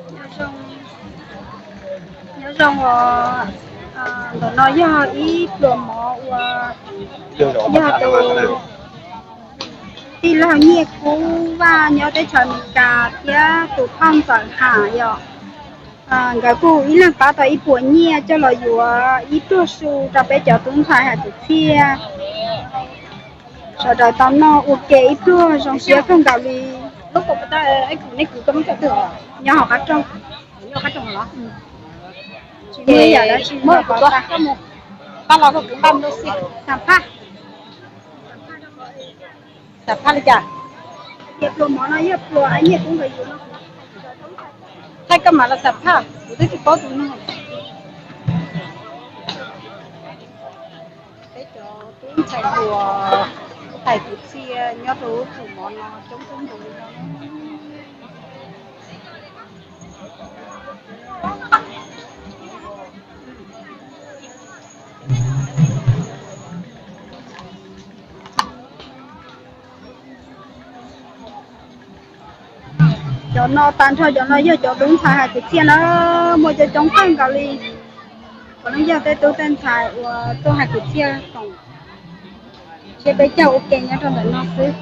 Nyob zoo, nyob zoo os, ntawm no yog ib pluas mov uas yog tus tij laug Nyiaj Kub Vaj nyob teb chaws Amelikas thiab tus phauj ntxawm Ham yom. Nkawd kuj ib leeg pab tau ib puas nyiaj coj los yuav ib pluag su rau peb cov tub ntxhais hais kwv txhiaj sawv daws tau noj ua ke ib pluag zoo siab kawg nkaus li. Nyob hauv qab rooj, tsis muaj ib yam dab tsi. Xam phaj, xam phaj li cas? Tias pluas mov no yog pluas nyiaj kub nkawd yuav no. Thaij koj mam los xam phaj, kuv twb tsis paub tus neeg. Peb cov tub ntxhais hluas hais kwv txhiaj nyob rau lub pluas mov no coob coob nkaus li no. Cov no tag nrho cov no yog cov tub ntxhais hais kwv txhiaj na, muaj coob coob kawg nkaus li. Puav leej yog tej tub tej ntxhais uas tuaj hais kwv txhiaj koom siab peb caug ua ke nyob rau ntawm no xwb.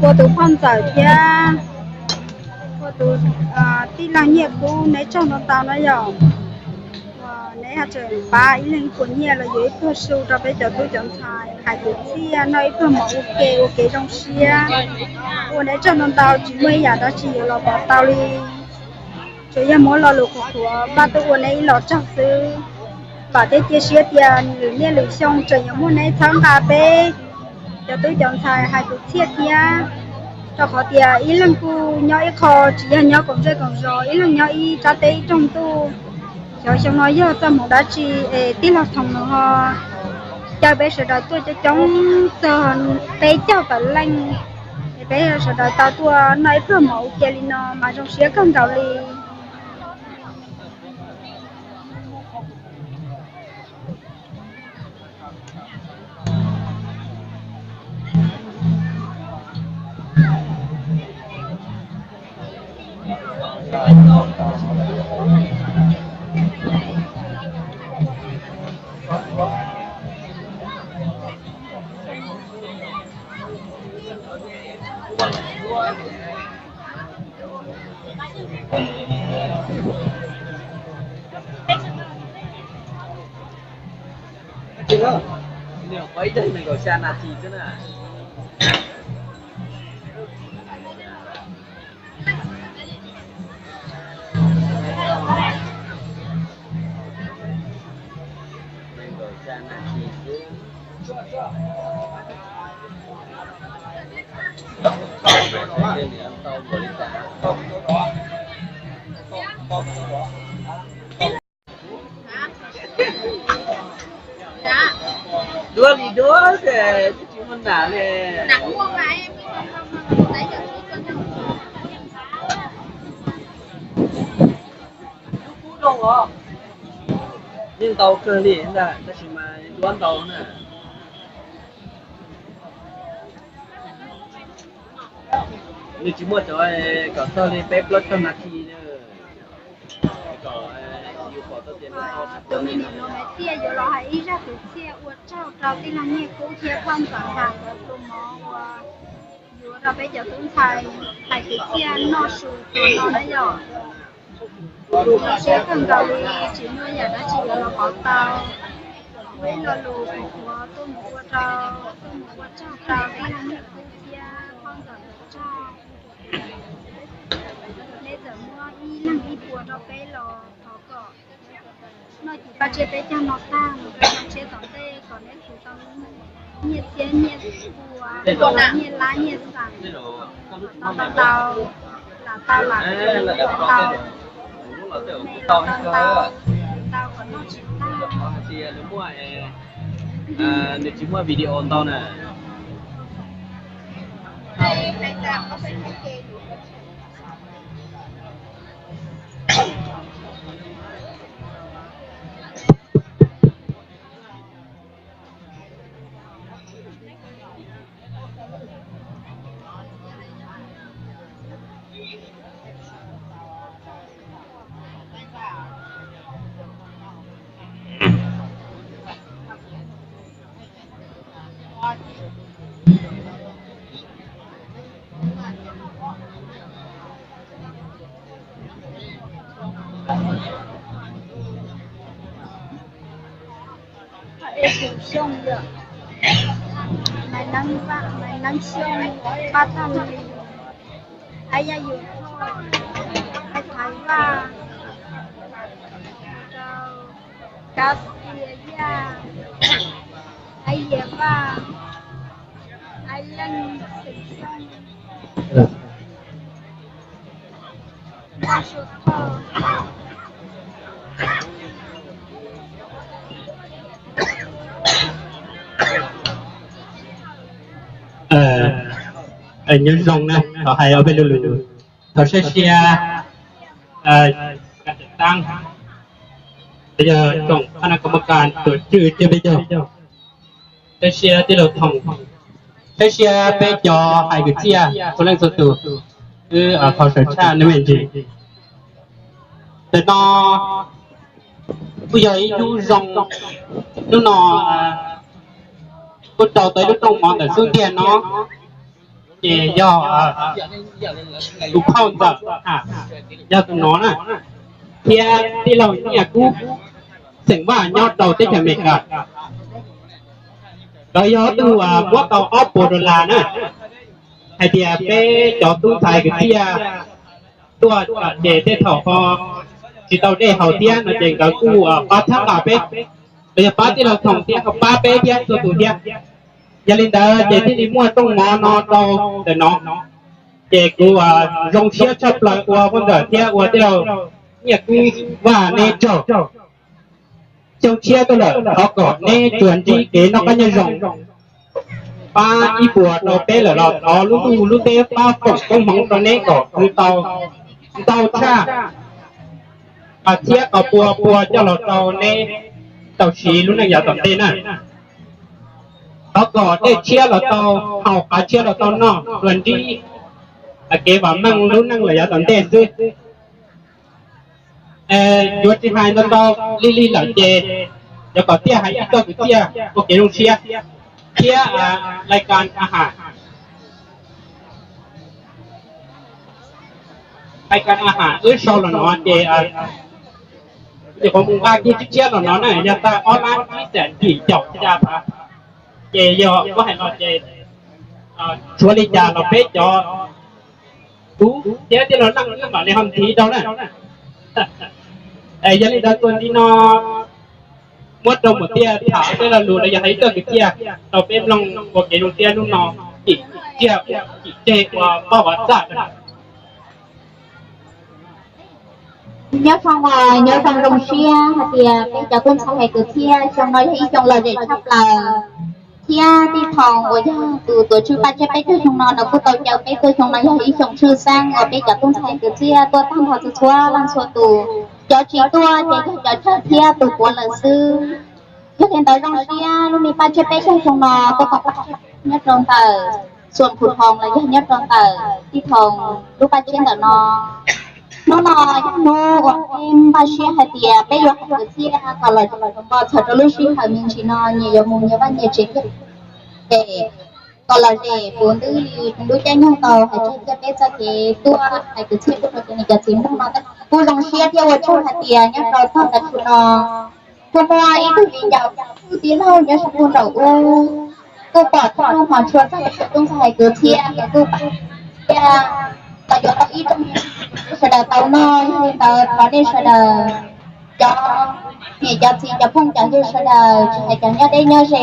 Ua tus phauj ntxawm thiab ua tus tij laug Nyiaj Kub, neb tsaug ntau ntau na yom. Neb haj tseem pab ib leeg ib puas nyiaj los yuav ib pluag su rau peb cov tub cov ntxhais hais kwv txhiaj noj ib pluag mov ua ke ua kev zoo siab. Ua neb tsaug ntau ntau, tsis muaj ib yam dab tsi yuav los pov tau li. Tsuas yog muab lo lus qhuav qhuav npaj tuaj ua neb ib los tsaug xwb. Vam thiab cia siab tias lwm niaj lwm xyoo tseem yuav muaj neb txhawb nqa peb cov tub cov ntxhais hais kwv txhiaj thiab, rau qhov tias ib leeg kuj nyob ib qho, tsis yog nyob koom zej koom zos, ib leeg nyob ib sab teb ib rooj ntuj. Xyov xyoo no yog txoj hmoov dab tsi es tij laug Thoom nws ho caw peb sawv daws tuaj coob coob txog peb caug tawm leej, es peb sawv daws tau tuaj noj ib pluag mov ua ke li no mas zoo siab kawg nkaus li. Ib pliag nees nkaum xya nas this xwb na. Nees nkaum xya nas this xwb. Duab li duab, twb tsis muaj nam li. Yeej ntau kawg li ntag, tab sis mas duab ntau na. Nws tsis muaj cov kom txog li peb plaub caug nas this na. Tus me niam hluas Maiv Txiaj yuav los hais ib zaj kwv txhiaj ua tsaug rau tij laug Nyiaj Kub thiab phauj Ntxawm Ham nkawd tus mov uas yuav rau peb cov tub ntxhais hais kwv txhiaj noj su tsuas no na yom. Zoo siab kawg nkaus li, tsis muaj yam dab tsi yuav los pov tau. Ua ib lo lus qhuav tuaj mus ua rau, tuaj mus ua tsaug rau tij laug Nyiaj Kub thiab phauj Ntxawm nkawd tsaug. Neb txawm muab ib leeg ib puas rau peb los thov kom noj cim paj tsiab peb caug no tag mus rau xyoo tshiab tom ntej kom neb txhua tau lub neej Nyiaj txiab nyiaj puas, nyiaj lab nyiaj xaam, tau tau tau, lam tau lam tau, me lam tau ntau, tau kom noj tsis tag. Nws tsis muaj video ntau na. Ua es tus xyoo yom, Maiv Neeb Vaj, Maiv Neeb Xyooj, Paj Thaj Lis, Aib Yaj Yus Thoj, Aib Thaiv Vaj, rau Kab Xia Yaj, Aib Yia Vaj, Aib Leej Xeem Xyooj, Vaj Sua Thoj. Nyob zoo na, thov hais ob peb lo lus, thov saib siab, ka tawm taab, yog tsoom phab nab koo mab kas tuam tswj thiab peb caug, saib siab tij laug Thoom, saib siab peb cov hais kwv txhiaj txhua leej txhua tus, wb kho sawv tshaj nej me ntsis. Ntawm no kuj yog ib hnub zoo, hnub no kuj rau tau ib lub rooj mov ntawm xub ntiag no, ces yog tus phauj ntxawm, yog tus no na, thiab tij laug Nyiaj Kub, xeem Vaj nyob rau teb chaws Amelikas. Nkawd yog ob tug muab tau ob puas dollar na, hais tias peb cov tub ntxhais kwv txhiaj tuaj ces tej thaum ho tsis tau dej haus thiab no ces nkawd kuj pab thab nqa peb, los yog pab tij laug Thoom thiab ho pab peb thiab txhua tus thiab. Yog li ntawd ces thiaj li muaj rooj mov no rau ntawm no, ces kuv zoo siab tshaj plaws ua poj ntxawm thiab ua tij laug Nyiaj Kub Vaj neb tsaug. Xyoo tshiab tuaj lawm thov kom neb tsuas ntsib kev noj qab nyob zoo, pab ib puas rau peb lawm los thov lub ntuj lub teb pab foom koob hmoov rau neb kom khwv tau ntau tshaj, thiab kom pua pua coj los rau neb tau siv lub neej yav tom ntej na. Thov kom dej tshiab los tau haus, qav tshiab los tau noj, tsuas ntsib kev vam meej lub neej lawm yav tom ntej xwb. Yuav tsis hais ntau ntau, lig lig lawm ces yuav kom Tiaj hais ib txoj kwv txhiaj ua kev zoo siab thiab lais kas a has, lais kas a has wb sau los no ces nyuam qhuav mus nqa kiag tshiab tshiab los no na, yog tag ob lab ib xees yim caum xya phav, ces yog muab hais no ces tshuav li cas los peb cov tub thiab tij laug Leej wb mam li ho nthiv rau na. Yog li ntawd tuaj nti no muab rau Maum Tiaj tham tej lo lus los yog hais ib txoj kwv txhiaj rau peb mloog ua kev zoo siab hnub no, cim tsiaj cim tseg ua poj vov txaj. Nyob zoo, nyob zoo zoo siab hais tias peb cov tub ntxhais hais kwv txhiaj xyoo no yog ib xyoo lom zem tshaj plaws, thiab Tij Thoom uas yog tus tuav tswv Paj Tsiab peb caug xyoo no nws kuj tau caw peb tuaj. Xyoo no yog ib xyoo tshwj xeeb uas peb cov tub ntxhais hais kwv txhiaj tuaj tag nrho txhua txhua leej txhua tus. Cov tsis tuaj ces yog cov tsawg thiab tus puav lawm xwb. Yog li ntawd zoo siab lub me Paj Tsiab peb caug xyoo no tuaj koom Paj Tsiab nyob rau ntawm Xuas Phu Thoom los yog nyob rau ntawm Tij Thoom lub Paj Tsiab ntawm no. Hnub no yog hnub uas peb npaj siab hais tias peb yuav hais kwv txhiaj kom los npog txog rau lub sij hawm me ntsis no nyias yuav mus nyias vaj nyias tsev thiab, ces kom los zem puv ntuj li lub caij nyoog tau hais tseg thiab peb txoj kev tuaj hais kwv txhiaj pub rau cov niam cov txiv mloog no. Kuj zoo siab thiab ua tsaug hais tias nyob rau tog ntawm no kuj muaj ib tug viv ncaus tij laug nyob sab nraum ub kuj pom txog hmo tshua txog cov tub ntxhais hais kwv txhiaj, nkawd kuj pab thiab los yuav tau ib rooj sawv daws tau noj. Yog li ntawd thov nej sawv daws, cov niam cov txiv cov phooj cov ywg sawv daws tsis hais cov nyob deb nyob ze,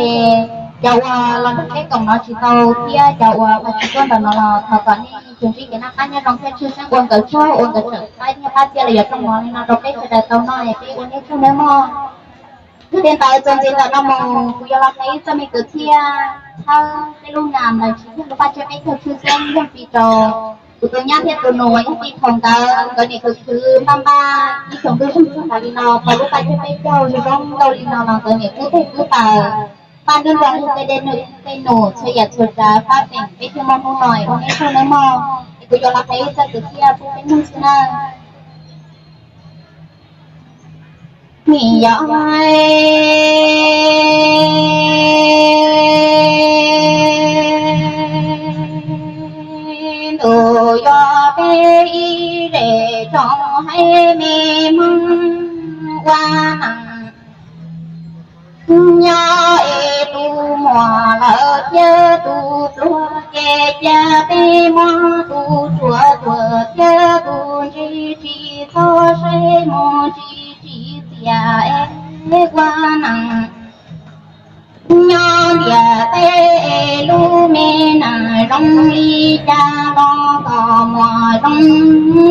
Cov uas los nram peb koom no tsis tau thiab cov uas tsis tuaj ntawm no los thov kom nej tsuas ntsib kev noj qab nyob zoo thiab tshwj xeeb ua nkawd tsaug ua nkawd tseem pab nyiaj pab txiaj los yuav rooj mov li no rau peb sawv daws tau noj es peb ua nej tsaug nawb mog. Yog li ntawd txuas ntxiv ntawm no mus kuv yuav los qhia ib txoj me kwv txhiaj txhawb peb lub nyam ntawd tsis yog lub paj tsiab peb caug tshwj xeeb yog piv rau kuv tus nyab thiab tus nus uas yog tij Thoob nkawd, nkawd niam khwv khwv npaj npaj ib tsoom ntuj zeeg txog nkaus li no tau lub paj tsiab peb caug zoo zoo nkauj li no los nkawd niam kub teg kub taws, paj nruj nrog tej dej num tej num txhua yam txhua tsav fab feem peb thiaj muaj hnub no es ua nej tsaug nawb mog. Es kuv yuav los qhia ib txoj kwv txhiaj pub peb mloog xwb nawb. Nim yog ntuj yog peb ib zej tsoom haiv me Hmoob ua neej nyob es tus muaj lawm thiab tus pluag ces cia peb muab tus ruam tuag thiab tus ntse tsis txhob saib mus tsis tsim txiaj es ua neej nyob ntiaj teb es lub me neej zoo li cas los kom muaj zoo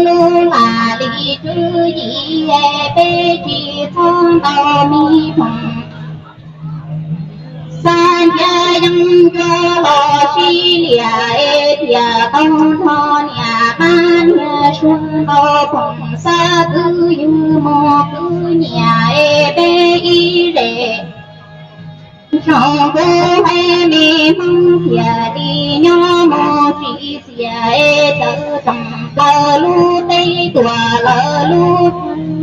lub lam li tswv yim es peb tsis txhob ntaus me phoom xab ntiag yeeb ncuab los sib liam es thiaj tau nrog niam pab niag suav ntaus phoom xab kwv ywg mus kwv nyiam es peb ib zej tsoom kuv haiv me Hmoob thiaj li nyob mus tsis txiaj es tawm tsoom plaws lub teb tuaj lawm lub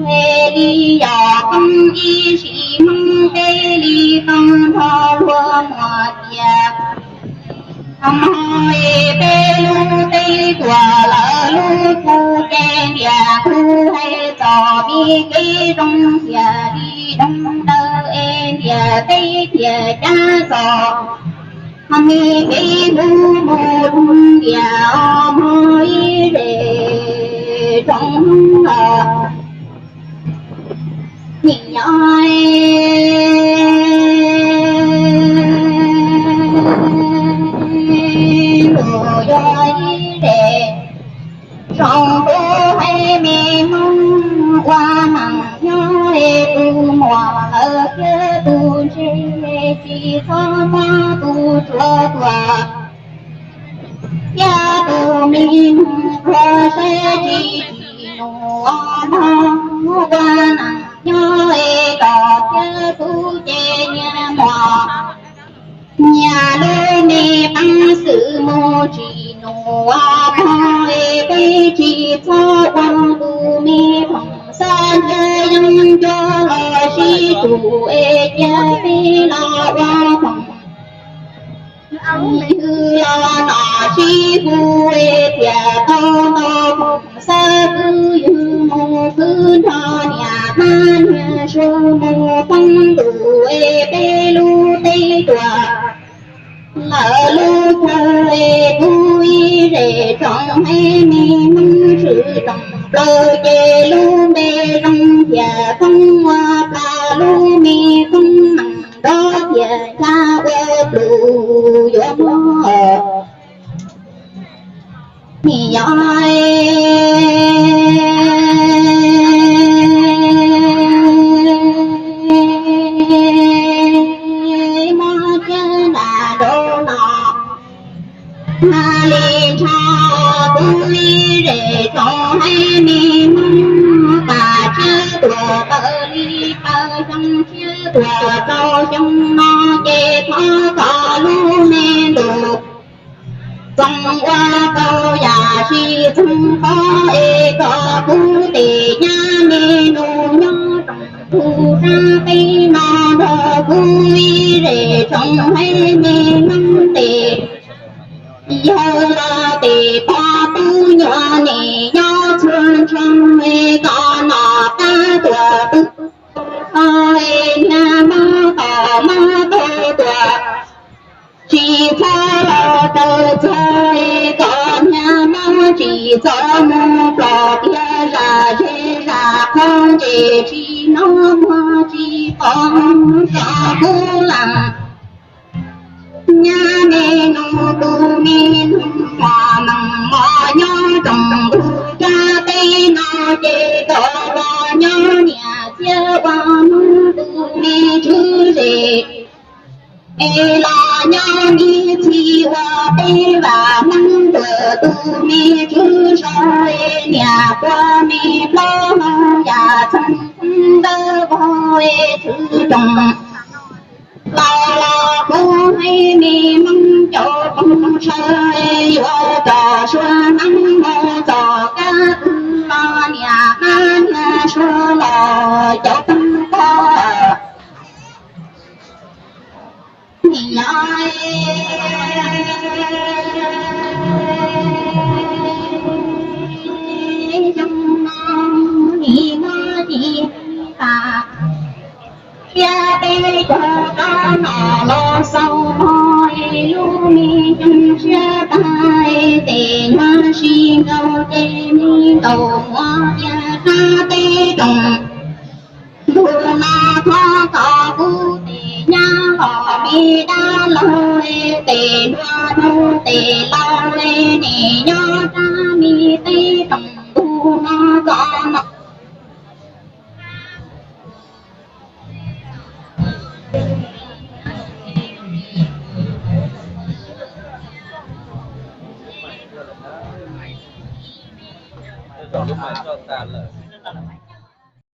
teb li yog qoob ib sim Hmoob peb li tau nrog luag muag tias hmo es peb lub teb tuaj lawm lub teb ces ntiag tug hais txog me kev zoo thiaj li zoo dawb es ntiaj teb thiaj cav txog me kev hlub mus rau ntiag os mog ib zej tsoom os. Nim nyob ntuj yog ib zej tsoom kuv haiv me Hmoob ua neej nyob es tus muaj lawm thiab tus ntse tsis txhob muab tus ruam tuag thiab tus me pluag saib tsis tsim nus mog ua neej nyob es kom thiab tus ces nyias muaj nyias lub me peev xwm mus tsim nus mog es peb tsis txhob ua tus me phoom xab ntiag yeeb ncuab los sib tug es cia peb los ua phoom ywg los nom sib hu es thiaj tau ntaus phoom xab kwv ywg mus kwv nrog niam pab niag suav mus thoob ntuj es peb lub teb tuaj lawm lub teb es kuv ib zej tsoom haiv me Hmoob tshwj tsoom plaws ces lub npe zoo thiaj thoob ua plas lub me thoob nees nrov thiaj ncaj ua pluj yuav muaj nim yog muab kiag nram nraud no. Mas li ntsha kuv ib zej tsoom haiv me Hmoob, paj tsiab tuaj tawm li plaub xyoo, tsiab tuaj rau xyoo no ces thov kom lub me ntuj txoos ua tau yam sib txoos qhov es kom kuv tej nyab me nus nyob tsoom tus sab teb no nrog kuv ib zej tsoom haiv me Hmoob tej yawg laus tej pog tub nyuam nim nyob txhua ntsoo es kom nom qab tuaj pw tau es niag mob tom mob tau tuaj tsis txhob los raws txog es kom niag mob tsis txhob mus ploj tiag zam zej zam qhov ntse tsis hnov muag tsis pom txog kuv leej Nyab me nus tus me nus mos mees mos nyob rooj ntug rab teb no ces tau los nyob niam txiab ua Hmoob tus me tswv zes, es los nyob niam txiv ua peb vam Hmoob ntawm tus me tswv zos, niam pog me plaub hau yam txheej txheej ntawd vauv txwv rooj. Los los kuv hais me Hmoob cov phooj ywg, yuav txog suav neeb mus txog kab kwv los niam hmab niag suav los cov phooj ywg. Nim no xyoo no nim no nim tas thiab peb cov rab nom los xaus no, lub me xyoo siab tag tes nyuaj sib nraus ces me ntaus muab tias sab teb rooj. Ntu no thov kom kuv tes nyab los me dab laug tes nruab hnub tes laus li nim nyob sab me teb rooj ntu no kom no. Lub mas txog tas lawm.